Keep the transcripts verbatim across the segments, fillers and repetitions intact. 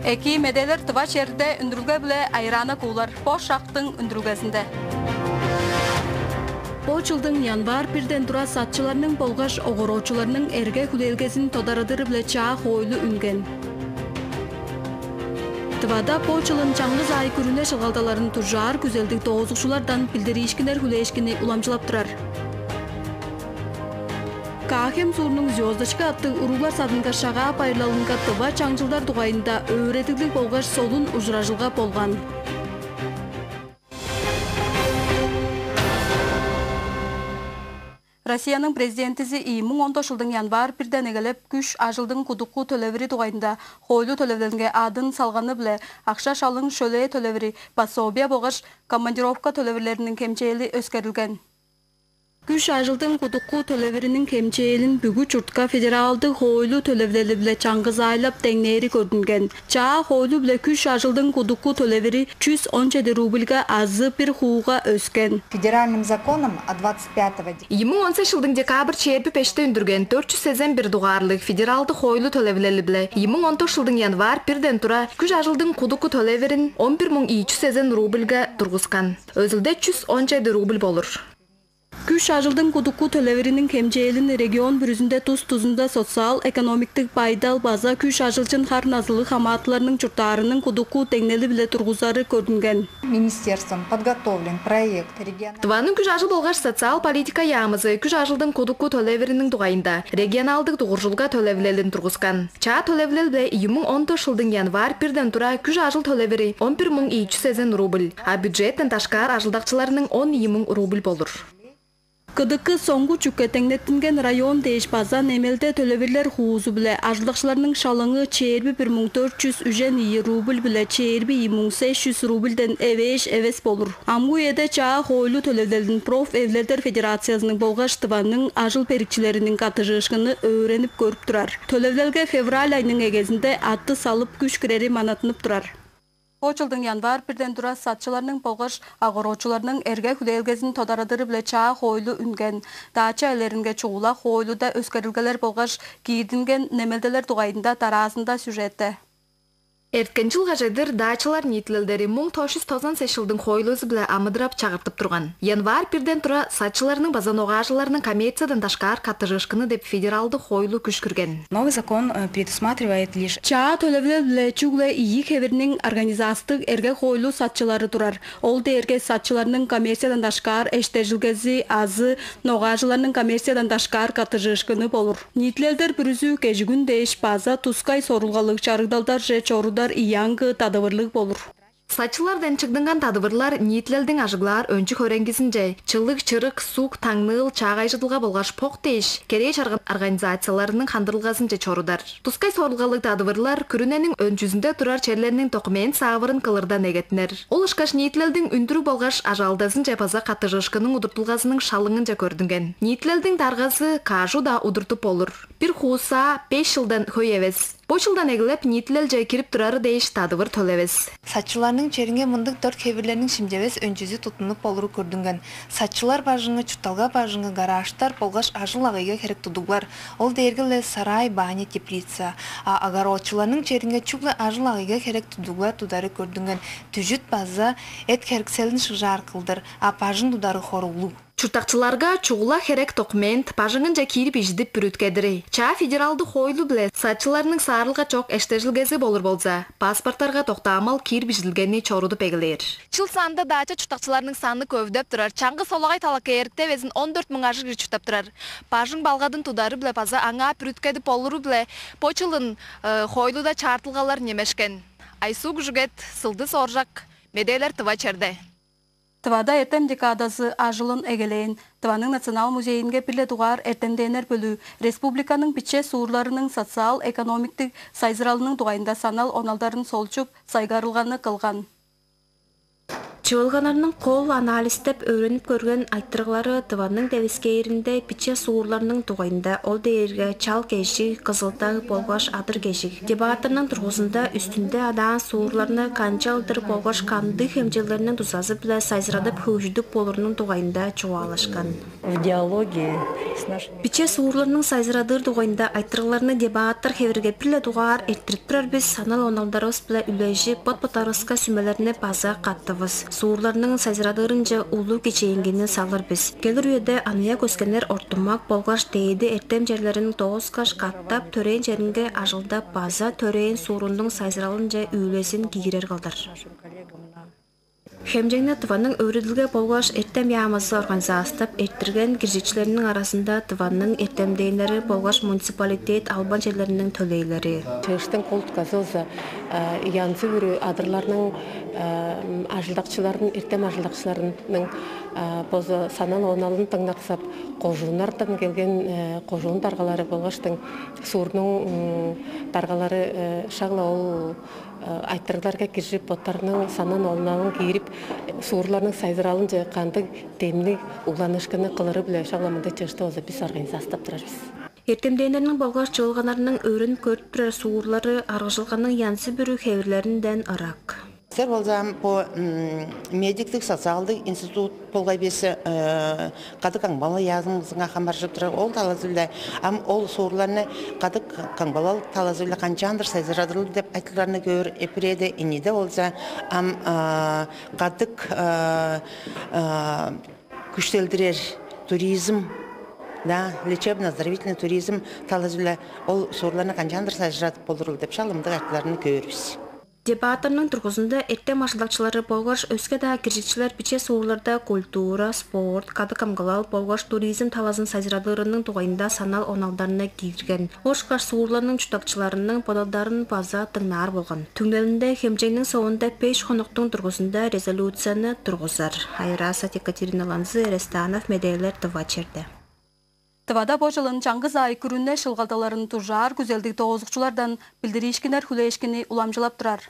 Эки медээлер тыва черде үндүрүлге-биле айраана куулар бо шактың үндүрүлгезинде. Бо чылдың январь бирден тура сатчыларның болгаш огороочуларның эрге хүлээлгезин тодарадыры-биле чаа хоойлу үнген. Тывада бо чылын чаңгыс аай күрүне шылгалдаларын дужаар күзелдиг доозукчулардан билдириишкиннер хүлээшкини уламчылап турар. Каахем суурнуң «Звездочка» аттыг уруглар садынга шагаа байырлалынга тыва чаңчылдар дугайында өөредиглиг болгаш солун ужуражылга болган. Россияның президентизи ийи муң он тос чылдың январь бирден эгелеп күш ажылдың кудуку төлевири дугайында хоойлу төлевлелинге адын салганы-биле акша шалың шөлээ төлевири, пособия болгаш командировка төлевирлериниң хемчээли өскерилген. Күш ажылдың кудуку төлевириниң хемчээлин бүгү чуртка федералдыг хоойлу төлевлели-биле чаңгызаайлап деңнээри көрдүнген. Чаа хоойлу-биле күш ажылдың кудуку төлевири чүс он чеди рубльга азы бир хууга өскен. Федеральным законом от двадцать пятого де- Ийи муң он сес чылдың декабрь чээрби беште үндүрген дөрт чүс сезен бир дугаарлыг федералдыг хоойлу төлевлели-биле ийи муң он тос чылдың январь бирден тура күш ажылдың кудуку төлевирин он бир муң ийи чүс сезен рубльга тургускан. Өзүлде чүс он чеди рубль болур. Күш ажылдың кудуку төлевириниң хемчээлин регион бүрүзүнде тус-тузунда социал-экономиктиг байдал база күш ажылчын хар-назылыг хамаатыларның чурттаарының кудуку деңнели-биле тургузары көрдүнген. Министерством подготовлен проект регионального Тываның күш ажыл болгаш социал политика яамызы күш ажылдың кудуку төлевириниң дугайында регионалдыг дугуржулга төлевлелин тургускан. Чаа төлевлел-биле ийи муң он тос чылдың январь бирден тура күш ажыл төлевири он бир муң ийи чүс сезен рубль, а бюджеттен дашкаар ажылдакчыларның он ийи муң рубль болур. Кыдыкы соңгу чүкке деңнеттинген район дээш база немелде төлевирлер хуузу-биле ажылдакчыларның шалыңы чээрби бир муң дөрт чүс үжен ийи рубль-биле чээрби ийи муң сес чүс рубльден эвээш эвес болур. Амгы үеде чаа хоойлу төлевлелин Профэвлелдер федерациязының болгаш Тываның ажыл берикчилериниң каттыжыышкыны өөренип көрүп турар. Төлевлелге февраль айның эгезинде атты салып күш кирери манатынып турар. Бо чылдың январь бирден тура сатчыларның болгаш огороочуларның эрге хүлээлгезин тодарадыры-биле чаа хоойлу үнген. Дача элеринге чугула хоойлуда өскерилгелер болгаш киирдинген немелделер дугайында дараазында сюжетте. Эрткен чылга чедир дачалар ниитилелдери муң тос чүс тозан сес чылдың хоойлузу-биле амыдырап чагыртып турган. Январь бирден тура сатчыларның база ногаажыларның коммерциядан дашкаар каттыжыышкыны деп федералдыг хоойлу күш кирген. Новый закон, э, предусматривает лишь Чаа төлевлел-биле чүгле ийи хевирниң организастыг эрге хоойлу сатчылары турар. Ол дээрге сатчыларның коммерциядан дашкаар эштежилгези азы ногаажыларның коммерциядан дашкаар каттыжыышкыны болур. Ниитилелдер бүрүзү кежигүн дээш база тускай сорулгалыг чарыгдалдарже чорудар ийи аңгы тадывырлыг болур. Сатчылардан чыгдынган тадывырлар ниитилелдиң ажыглаар өнчү-хөреңгизинче, чылыг-чырык, суг, таңныыл, чаагайжыдылга болгаш бок дээш, керээ чарган организацияларының хандырылгазынче чорудар. Тускай сорулгалыг тадывырлар күрүнениң өнчүзүнде турар черлерниң документ саавырын кылырдан эгеттинер. Ол ышкаш ниитилелдиң үндүрүг болгаш ажаалдазынче база каттыжыышкынның удуртулгазының шалыңынче көрдүнген. Ниитилелдиң даргазы кажу-даа удуртуп болур. Бир хуусаа беш чылдан хөй эвес. Бо чылдан эгелеп ниитилелче кирип турары дээш тадывыр төлевес. Сатчыларның черинге мындыг дөрт хевирлерниң шимчевес өнчүзү туттунуп болуру көрдүнген. Сатчылар бажыңы, чуртталга бажыңы, гаражтар болгаш ажыл-агыйга херек тудуглар. Ол дээрге-ле сарай, баня, теплица. А огородчуларның черинге чүгле ажыл-агыйга херек тудуглар тудары көрдүнген. Дүжүт база эт херекселин шыгжаар кылдыр, а бажың тудары хоруглуг. Чурттакчыларга чугула херек документ, бажыңынче киирип ижидип бүрүткедири. Чаа федералдыг хоойлу-биле сатчыларның саарылга чок эштежилгези болур болза, паспорттарга доктаамал киирип ижидилгени чорудуп эгелээр. Чыл санында дача чурттакчыларының саны көвүдеп турар. Чаңгыс солагай талакы эртевезин он дөрт муң ажыг чурттап турар. Бажың балгадын тудары-биле база аңаа бүрүткедип болуру-биле бо чылын хоойлуда чаартылгалар немешкен. Айсуу Күжүгет, Сылдыс Ооржак, медээлер тыва черде. Тывада эртем декадазы ажылын эгелээн. Тываның Национал музейинге бир-ле дугаар эртемдээннер бөлүү республиканың биче суурларының социал-экономиктиг сайзыралының дугайында санал оналдарын солчуп, сайгарылганы кылган. Чыылганнарның кол анализдеп өөренип көрген айтырыглары Тываның девискээринде биче суурларның дугайында, ол дээрге Чал кежиг, Кызыл-Даг болгаш Адыр кежиг. Дебатының тургузунда үстүнде адаан суурларны канчалдыр болгаш кандыг хемчеглерниң дузазы-биле сайзырадып хөгжүдүп болурунуң дугайында чугаалашкан. В диалоге с нашими... Биче суурларның сайзырадыр дугайында айтырыгларны дебаттар хевирге бир-ле дугаар эрттирип турар бис. Санал оналдарывыс-биле үлежип, бот-боттарывыска сүмелерни база каттывыс. Суурларның сайзырадырынче улуг кичээнгени салыр бис. Келир үеде аныяк өскеннер ортумак болгаш дээди эртем черлерин дооскаш, катап төрээн черинге ажылдап, база төрээн суурунуң сайзыралынче үүлезин киирер кылдыр. Хемчегни Тываның өөредилге болгаш эртем яамызы организастап эрттирген киржикчилерниң аразында Тываның эртемденнери болгаш муниципалитет албан черлериниң төлээлери. Чыыштың кол утказы болза, янзы-бүрү адырларның, ажылдакчыларын, эртем ажылдакчыларының болза санал оналын дыңнаксап, кожууннардан келген кожуун даргалары болгаштың суурнуң даргалары шак-ла ол айтырыгларга киржип, боттарының санал оналын киирип, суурларның сайзыралынче кандыг демниг угланыышкынны кылыры-биле шак-ла мындыг чыышты болза бис организастап турар бис. Эртемденнерниң болгаш чыылганнарның өөренип көрүп турар суурлары аргыжылганың янзы-бүрү хевирлеринден ырак. Силер болза ам бо медиктиг социалдыг институт болгай бис, кадык камгалал яамызынга хамааржып турар. Ол талазы-биле ам ол суурларны кадык камгалал талазы-биле канчаандыр сайзырадырыл деп айтылганы көөр эпиреде. Ийиде болза ам кадык күштелдирер туризм, да, лечебно-оздоровительный туризм талазы-биле ол суурларны канчаандыр сайзырадып болурул деп шак-ла мындыг айтылганы көөр бис. Дебаттарның тургузунда эртем ажылдакчылары болгаш өске-даа киржикчилер биче суурларда культура, спорт, кадык камгалал болгаш туризм талазын сайзырадырының дугайында санал оналдарны киирген. Ошкаш суурларның чурттакчыларының бодалдарын база дыңнаар болган. Түңнелинде хемчегниң соонда беш хонуктуң тургузунда резолюцияны тургузар. Айраса Екатерина Ланзы, Эрестанов, Медээлер, Тыва чээрби. Тывада бо чылын чаңгыс аай күрүне шылгалдаларын дужаар күзелдиг доозукчулардан билдириишкиннер хүлээшкини уламчылап турар.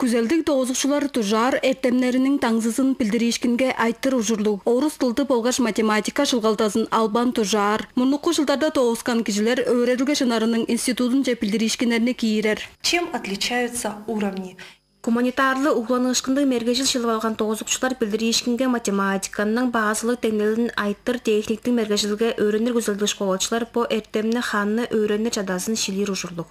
Күзелдиг доозукчулар дужаар эртемнериниң даңзызын билдириишкинге айтыр ужурлуг, орус дылды болгаш математика шылгалдазын албан дужаар. Мурнуку чылдарда дооскан кижилер өөредилге шынарының институдунче билдириишкиннерни киирер. Чем отличаются уровни? Гуманитарлы угланыышкындыг мергежил шилип алган доозукчулар билдириишкинге математиканың базылыг деңнелин айтыр техниктиң мергежилге өөренир күзелдиг школачылар бо эртемни ханны өөренир чадазын шилир ужурлуг.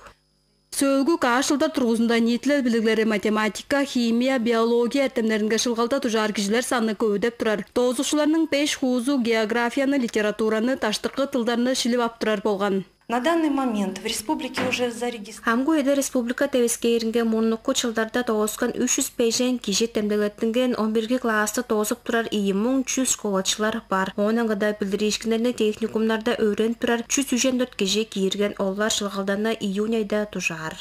Сөөлгү каш чылдар тургузунда ниитилел билиглери математика, химия, биология эртемнеринге шылгалда дужаар кижилер саны көвүдеп турар. Доозукчуларның беш хуузу географияны, литератураны, даштыкы дылдарны шилип ап турар болган. На данный момент в республике уже зарегистрировано. Амгы үеде республика девискээринге мурнуку чылдарда дооскан үш чүс бежен кижи демдеглеттинген. Он бирги классты доозуп турар ийи муң чүс школачылар бар. Оон аңгыда билдириишкиннерни техникумнарда өөренип турар чүс үжен дөрт кижи киирген. Олар шылгалданы июнь айда дужаар.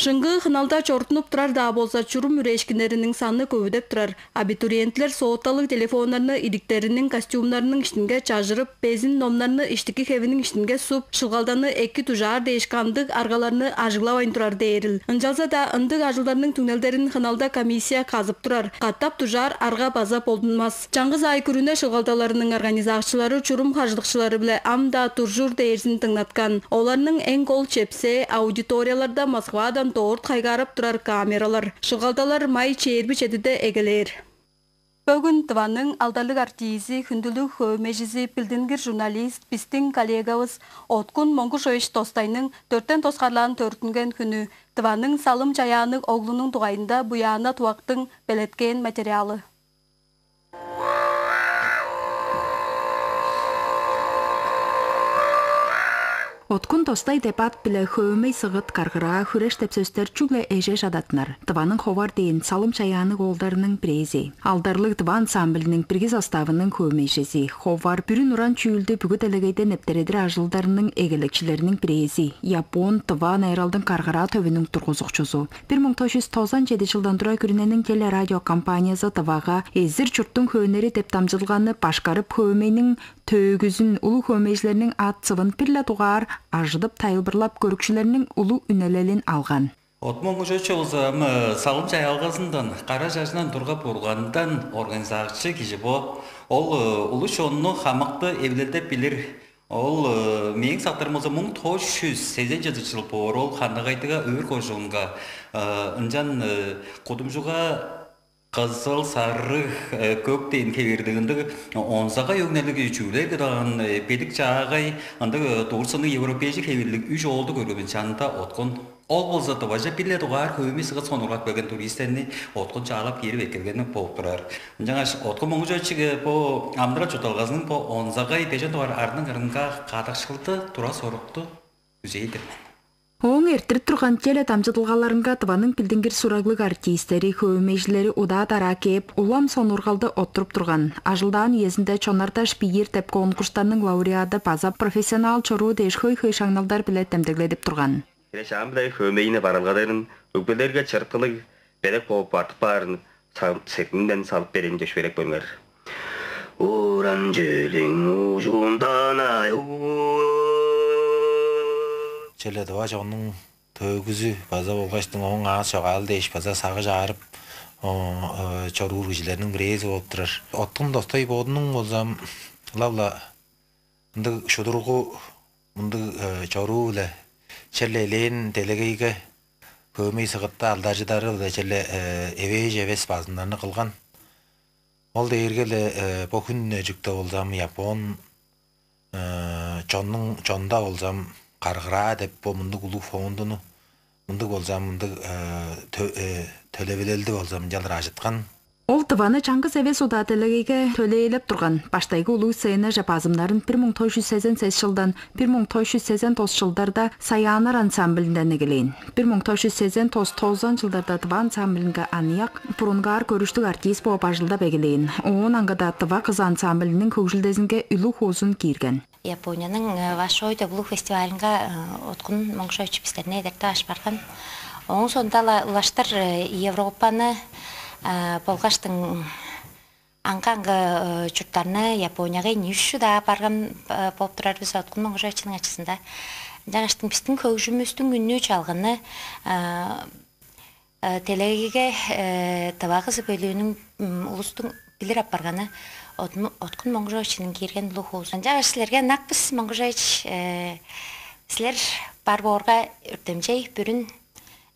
Шыңгыы хыналда чорудунуп турар-даа болза, чурум үрээшкиннериниң саны көвүдеп турар. Абитуриентлер соталыг телефоннарны идиктериниң костюмнарының иштинге чажырып, безин номнарны иштики хевиниң иштинге суп, шылгалданы эки дужаар дээш кандыг аргаларны ажыглавайн турар дээрил. Ынчалза-даа ындыг ажылдарның түңнелдерин хыналда комиссия казып турар. Катап дужаар арга база болдунмас. Чаңгыс аай күрүне шылгалдаларының организакчылары чурум хажыдыкчылары-биле ам-даа туржур дээрзин дыңнаткан. Оларның эң кол чепсээ аудиторияларда Москвадан дорт хайгаарап турар камералар. Шылгалдалар май чээрби чедиде эгелээр. Бөгүн Тываның алдарлыг артизи, хүндүлүг хөөмейжизи, билдингир журналист, бистиң коллегавыс Откун Монгушевич Достайның дөртен тосхарлаан төрүттүнген хүнү. Тываның салым-чаяанныг оглунуң дугайында Буяна Тувактың белеткээн материалы. Откун Достай деп ат-биле хөөмей, сыгыт, каргыраа, хүреш деп сөстер чүгле эжеш адаттынар. Тываның ховар дээн салым-чаяанныг оолдарының бирээзи. Алдарлыг тыва ансамблиниң бирги составының хөөмейжизи, ховар, бүрүн уран чүүлдү бүгү делегейде нептередир ажылдарының эгелекчилериниң бирээзи, япон-тыва найыралдың каргыраа төвүнүң тургузукчузу. Бир муң тос чүс тозан чеди чылдан тура күрүнениң телерадиокомпаниязы Тывага «Эзир чурттуң хөөннери» деп дамчыдылганы башкарып, хөөмейниң төөгүзүн, улуг хөөмейжилерниң ат-сывын бир-ле дугаар ажыдып, тайылбырлап, көрүкчүлерниң улуг үнелелин алган. Отмуңгужу чогузам салым чаяалгазындан, кара чажындан турга бургандан организакчы кижи бо. Ол улус чонну хамыкты эвилелдеп билир. Ол мээң сактырымызы муң тос чүс сезен чыдык чыл боор ол ханнагайдыга өөр кожуунга ынчан кудумчуга кызыл, сарыг, көк дээн хевирлиг ындыг онзагай өңнелиг чүүлер кыдаган бедик чаагай ындыг дуурсуннуг европейжи хевирлиг үш оолду көргөмүн чанында откун. Ол болза дываже бир-ле дугаар хөөмей сыгыт сонургап келген туристерни откун чаалап киирип эккелгени болуп турар. Ынчангаш откун моңгужу чиге бо амдырал чуртталгазының бо онзагай бежен дугаар арның ырынга кадыкшылды тура сорукту үзей-дир мен. Ооң эрттирип турган теле дамчыдылгаларынга дываның билдингир сураглыг артистери, хөөмейжилери удаа-дараа кээп, улам сонургалды оттуруп турган. Ажылдаан үезинде «Чонар-даш бийир» деп конкурстарның лауреады база профессионал чоруу дээш хөй-хөй шаңналдар-биле демдегледип турган. Херечаан-биле хөөмейни баралгадырын, өгбелерге чырыткылыг белек бооп артып баарын сектинден салып берейин, чөпшээреп көрүңер. Уран чөлүң ужундан ай. Черле дыва чоннуң төөгүзү база болгаштың ооң аас чогаал дээш база сагыш аарып чоруур кижилерниң бирээзи болуп турар. Оттун Достой бодунуң болзам ылап-ла ындыг шудургу мындыг чоруу-биле черле элээн делегейге хөөмей сыгытта алдаржыдары-биле черле эвээш эвес базыннарны кылган. Ол дээрге-ле бо хүн үне чүкте болзам япон чоннуң чонда болзам каргыраа деп бо мындыг улуг фондуну мындыг болзам мындыг төлевилелди болзам ынчалдыр ажыткан. Ол дываны чаңгыс эвес удаа делегейге төлээлеп турган. Баштайгы улуг сценаже базымнарын бир муң тос чүс сезен сес чылдан бир муң тос чүс сезен тос чылдарда «Саяанар» ансамблинден эгелээн. Бир муң тос чүс сезен тос тозан чылдарда дыва ансамблинге аныяк бурунгаар көрүштүг артист бооп ажылдап эгелээн. Оон аңгыда дыва кызы ансамблиниң хөгжүлдезинге үлүг хуузун киирген. Японияның Вашой деп улуг фестивалынга Откун Моңгушевич бистерни эдертип аш барган. Ооң соонда-ла улаштыр Европаны болгаштың аңгы-аңгы чурттарны Японияга ийни үш удаа барган болуп турар бис Откун Моңгушевичиниң ачызында. Ынчангаштың бистиң хөгжүмүстүң үннүү чалгыны делегейге тыва кызы бөлүүнүң улустуң билир апарганы Откун Моңгушевичиниң киирген улуг хуузу. Ынчангаш силерге ынак бис, Моңгушевич. Силер бар боорга өртемчей бүрүн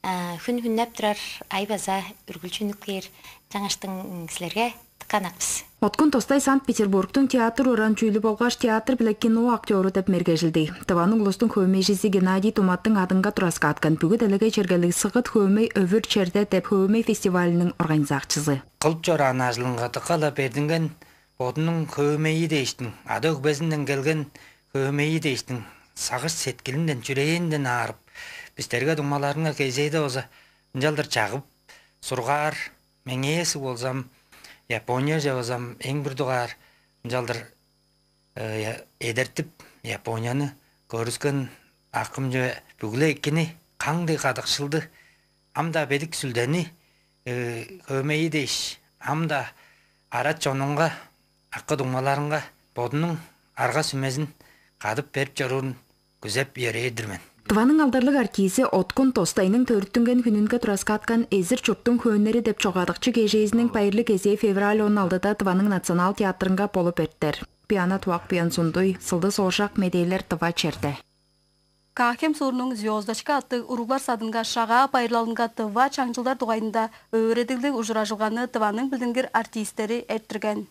хүн хүннеп турар, ай база үргүлчү үнүп кээр. Ынчангаштың силерге дыка ынак бис. Откун Достой Санкт-Петербургтуң театр уран чүүлү болгаш театр биле кино актёру деп мергежилди. Тываның улустуң хөөмейжизи Геннадий Туматтың адынга тураскааткан бүгү делегей чергелиг «Сыгыт хөөмей өвүр черде» деп хөөмей фестивалының организакчызы. Кылып чораан ажылынга дыка-ла бердинген бодунуң хөөмейи дээштиң, ада-өгбезинден келген хөөмейи дээштиң, сагыш-сеткилинден, чүрээнден аарып, бистерге дуңмаларынга кезээде болза ынчалдыр чагып, сургаар, меңээзиг болзам, Японияже болзам эң бир дугаар ынчалдыр эдертип, Японияны көрүскен акым чүве бүгү-ле экини, каңдыг кадыкшылды, ам-даа бедик сүлдени хөөмейи дээш, ам-даа арат чонунга, акы-дуңмаларынга бодунуң арга-сүмезин кадып берип чоруурун күзеп йөрээр-дир мен. Тываның алдарлыг артизи Откун Достайның төрүттүнген хүнүнге тураскааткан «Эзир чурттуң хөөннери» деп чогаадыкчы кежээзиниң байырлыг кезээ февраль он алтыда Тываның Национал театрынга болуп эртер. Биана Туак, Буян Сундуй, Сылдыс Ооржак, «Медээлер», Тыва черде. Каа-Хем суурнуң «Звёздочка» аттыг уруглар садынга Шагаа байырлалынга тыва чаңчылдар дугайында өөредиглиг ужуражылганы Тываның билдингир артистери эрттирген.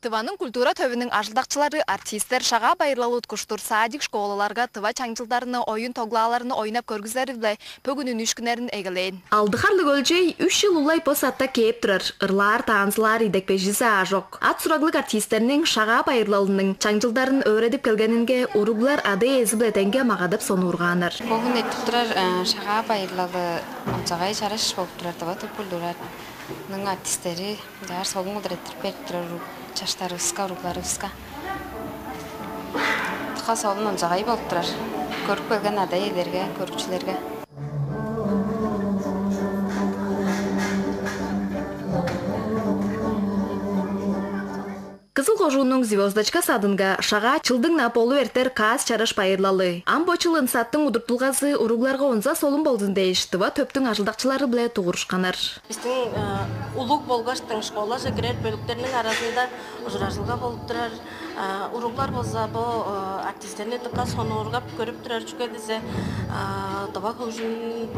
Тываның культура төвүнүң ажылдакчылары, артистер Шагаа байырлалы уткуштур садик-школаларга тыва чаңчылдарны, оюн-тоглааларны ойнап көргүзери-биле бөгүн үнүүшкүннерин эгелээн. Алды харлыг Өлчей үш чыл улай бо садта кээп турар. Ырлаар, танцылаар идепкежизи аажок. Ат сураглыг артистерниң Шагаа байырлалының чаңчылдарын өөредип келгенинге уруглар ада-иези-биле деңге магадап сонуургааннар. Бөгүн эртип турар Шагаа байырлалы онзагай чараш болуп турар, тыва тып культураның артистери. Чаар солун кылдыр эрттирип берип турар чаштарывыска, уругларывыска. Дыка солун, онзагай болуп турар. Көрүп келген ада-иелерге, көрүкчүлерге. Кызыл Кожууннуң «Звездочка» садынга шагаа чылдың-на болуп эртер каас чараш байырлалы. Ам бо чыл ынсаттың удуртулгазы уругларга онза солун болзун дээш, тыва төптүң ажылдакчылары-биле дугурушканнар. Бистиң улуг болгаштың школаже кирер бөлүктерниң аразында ужуражылга болуп турар. Уруглар болза бо артисттерни дыка сонуургап көрүп турар, чүге дизе тыва хөгжүм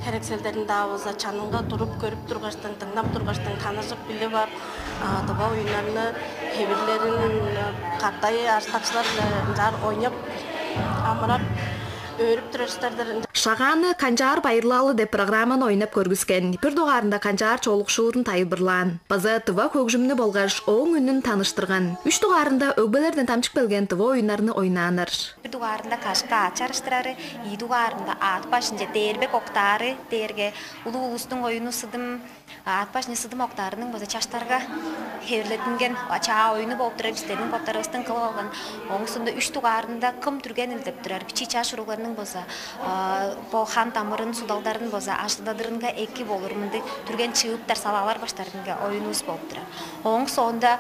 херекселдерин-даа болза чанынга туруп көрүп тургаштың, дыңнап тургаштың, таныжып билип ап, тыва оюннарны, хевирлерин катай ажылдакчылар-биле ынчаар ойнап, амырап, өөрүп турар улустар-дыр. Шагааны «Канчаар байырлалы» деп программаны ойнап көргүскен. Бир дугаарында канчаар чоолукшуурун тайылбырлаан. База тыва хөгжүмнү болгаш ооң үнүн таныштырган. Үш дугаарында өгбелерден дамчып келген тыва оюннарны ойнааннар. Бир дугаарында кашка аът чарыштырары, ийи дугаарында аът башынче дээрбек октаары дээрге улуг улустуң оюну сыдым, аът башынче сыдым октаарының база чаштарга хевирлеттинген чаа оюну болуп турар, бистерниң боттарывыстың кылып алган. Оңусунда үш дугаарында кым түрген илдеп турар бичии чаш уругларның база бо хан дамырын, судалдарын база ажылдадырынга эки болур мындыг түрген чыыптар салаалар баштарынга оюнувус болуп турар. Ооң соонда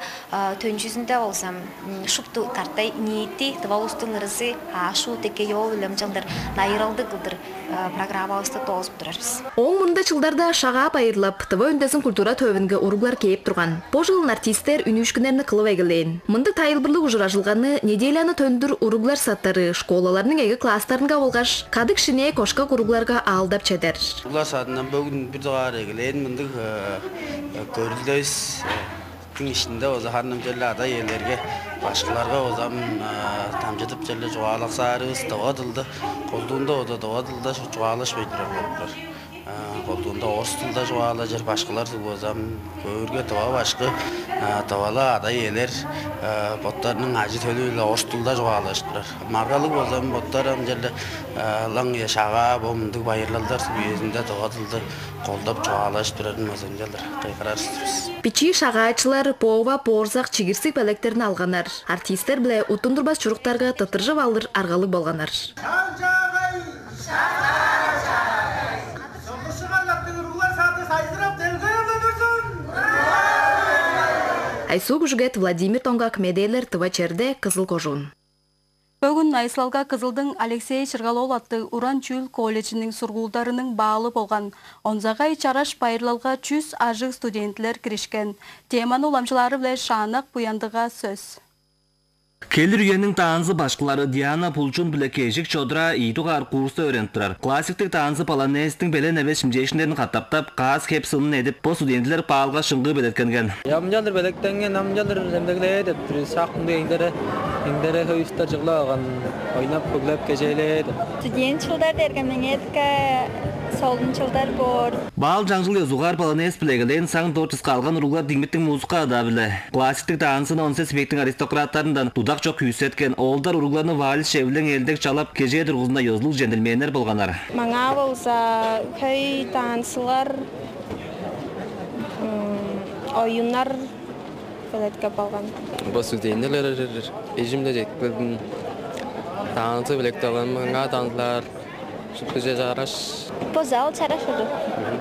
төнчүзүнде болзам шупту картай ниити тыва улустуң ырызы аашуу теке ёовулам чылдыр найыралдыг кылдыр программавысты доозуп турар бис. Ооң мурнунда чылдарда шагаа байырлап, тыва үндезин культура төвүнге уруглар кээп турган. Бо чылын артисттер үнүүшкүннерни кылып эгелээн. Мындыг тайылбырлыг ужуражылганы неделяны төндүр уруглар саттары школаларның эге класстарынга болгаш кадык шинээ кошкак уругларга аалдап чедер. Уруглар садындан бөгүн бир дугаар эгелээн мындыг көрүлдевис. Иштинде база харын ам черле ада-иелерге, башкыларга база ам дамчыдып черле чугаалаксаарывыс, тыва дылды, колдуунда база тыва дылда чугаалашпай турар болуп турар. Колдуунда орус дылда чугаалажыр башкылар суг база ам көөрге, тыва башкы, тывалаа ада-иелер боттарының ажы-төлү-биле орус дылда чугаалажып турар. Маргалыг база ам боттар ам черле ылаңгыя шагаа бо мындыг байырлалдар суг үезинде тыва дылды колдап чугаалажып турарын база ынчалдыр кыйгырар-дыр бис. Бичии шагаачылар боова, боорзак, чигирсиг белектерин алганнар. Артисттер-биле уттундурбас чуруктарга тырттыржып алыр аргалыг болганнар. Чаан чаагай! Чаан чаагай! Сокуршуган аттыг уруглар сады сайзырап, делгерел удурзун! Айсуу Күжүгет, Владимир Донгак, медээлер, Тыва черде, Кызыл кожуун. Бөгүн айсылалга Кызылдың Алексей Чыргал-оол аттыг уран чүүл колледжиниң сургуулдарының баалы болган. Онзагай чараш байырлалга чүс ажыг студентилер киришкен. Теманы уламчылаары-биле Шаанак Буяндыга сөс. Келир үениң танцы башкылары Диана Булчун биле Кежик Чодура ийи дугаар курста өөренип турар. Классиктиг танцы полонезтиң белен эвес шимчээшкиннерин катаптап, каас хеп сынын эдип, бо студентилер баалга шыңгыы белеткенген. Амчалдыр белектенген, амчалдыр демдеглээ деп тур. Сак мындыг эңдере, эңдере хөй улустар чыглып алган, ойнап, хөглеп, кежээлээ деп. Студент чылдар дээрге меңээ дыка солун чылдар боор. Баал чаңчыл ёзугаар полонез-биле эгелээн, саң дорт чыскаалган уруглар дигмиттиң музыка адаа-биле. Классиктиг танцыны он сес вектиң аристократтарындан дудак чок күүсеткен. Оолдар уругларны вальс, шевлең, элдек чалап, кежээ тургузунда ёзулуг джентльменнер болганнар. Маңаа болза хөй танцылар, оюннар белеткеп алган. Бо студентилер эжимде жеткилдим. Танцы белеткеп алган, маңаа танцылар шупту чараш. Бо зал чараш уду.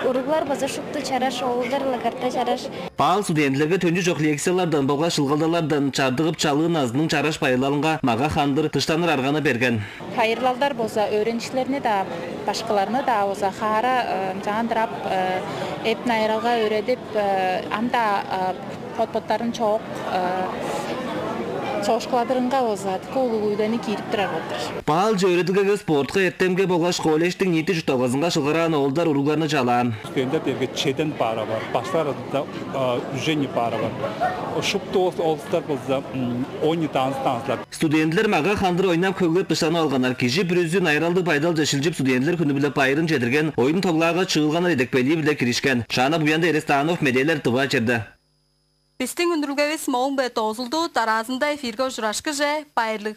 Уруглар база шупту чараш, оолдар-ла карта чараш. Баал студентилерге төнчү чок лекциялардан болгаш шылгалдалардан чардыгып, чалыы назының чараш байырлалынга мага-хандыр, дыштаныр арганы берген. Байырлалдар болза өөреникчилерни-даа, башкыларны-даа болза хаара, э, чаандырап, э, эп-найыралга өөредип, э, ам-даа, э, бот-боттарын чоок, э, чоокшуладырынга болза дыка улуг үүлени киирип турар болур. Баалче өөредилгеге, спортка, эртемге болгаш колледжтиң ниити чуртталгазынга шылгараан оолдар уругларны чалаан. Студенттер дээрге чеден пара бар, башкылар аразында, э, үжени пара бар. Шупту ол улустар болза, м, он танцы танцылаар. Студентилер мага-хандыр ойнап, хөглеп, дыштанып алганнар. Кижи бүрүзү найыралдыг байдалче шилчип, студентилер хүнү-биле байырын чедирген, оюн-тоглаага чыылганнар идепкейлии-биле киришкен. Шаанак Буянды, Эрес Таанов, медээлер, Тыва черде. Бистиң үндүрүлгевис мооң-биле доозулду. Дараазында эфирге ужурашкыже, байырлыг.